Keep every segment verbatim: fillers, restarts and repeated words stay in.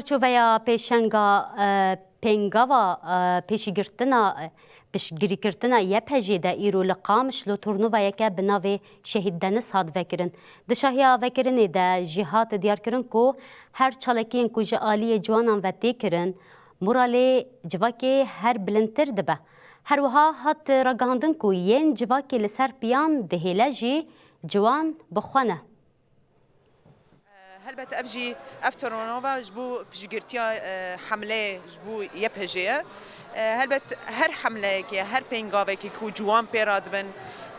Çûveya pêşenga, e, pêngava, e, pêşîgirtina, e, piştgirîkirtina Y P G de îro li Qamişlo turnuvayeke bi navê Şehîd Deniz hat vekirin. Di şahiya vekirinê de jî hat diyarkirin ku her çalakiyên ku ji aliyê ciwanan ve tê kirin, moralê civakê her bilindtir dibe. Her wiha hat ragihandin ku yên civakê li ser piyan dihêle jî ciwan bi xwe ne. Helbet ev jî, ev turnûva ji bo piştgirtiya, e, hemleyê ji bo Y P G ye. E, helbet her hemleyekê, her pêngavekê ku ciwan pê radibin,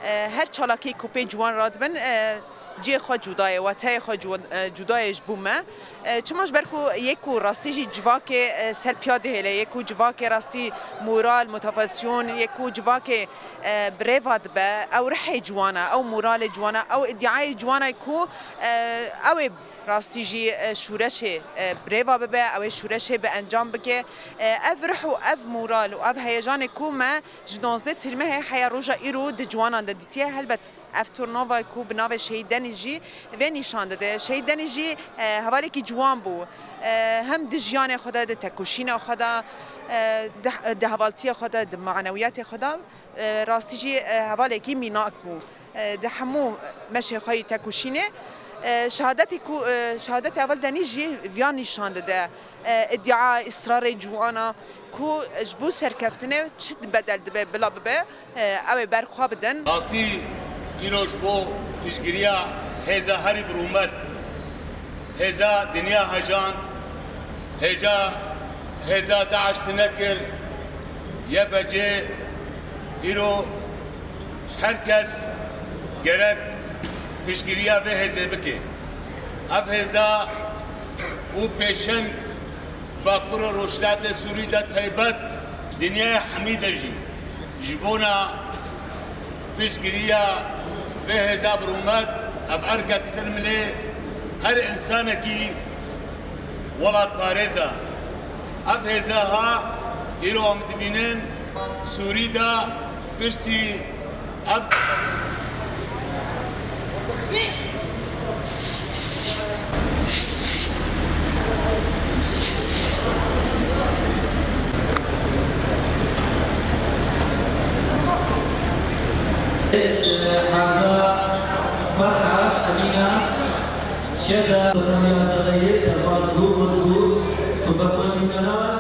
e, her çalakiyê ku pê ciwan radibin, e, cihê xwe cuda ye, wateyê xwe cu-, e, cuda ye ji bo me. E, çima ji ber ku yê ku rastî jî civakê, e, ser piya dihêle, yê ku civakê rastî moral, motivasyon, yê ku civakê e, bi rêva dibe, ew rihê ciwan e, ew moralê ciwan e, ew îdiayê ciwan e ku, e, ew ê rastî jî, e, şûreşê, e, bi rêva bibe, ew ê şûreşê bi encam bike. E, ev rih û ev moral û ev heyecanê ku me ji nozdeh Tîrmehê heya roja îro di ciwanan de dîtiye, helbet ev turnova ku bi navê Şehîd Denîz jî vê nîşan dide. Şehîd Denîz jî, e, hevalekî ciwan bû. E, hem di jiyanê xwe de, di tekoşîna xwe de, e, di, di hevaltiya xwe de, di manewiyatê xwe de. E, rastî jî, e, hevalekî mînak bû. E, di hemû meşê xwe yî tekoşînê, e, şehadetê ku, e, şehadetê heval Denîz jî viya nîşan dide. E, îdia, israrê ciwana ku ji bo serkeftinê çi bedel dibe bila bibe, e, ew ê ber xwe bidin. Rastî îro ji bo piştgiriya hêza herî bi rûmet, hêza dinya hejand, hêza, hêza DAIŞ tune kir, Y P G îro her kes gerek piştgiriya vê hêzê bike. Ev hêza û pêşeng Bakur û Rojhilatê Sûrî de taybet dinyaya hemî de jî ji bona piştgiriya vê hêza bi rûmet ev erkek ser milê her însanekî welatparêz e. Ev hêza ha îro em dibînin Sûrî de piştî ev Hemza Ferhat Emîna Şeza Ramiya Zereyê derbas bû, bû, bû, ku bi xweşî mela.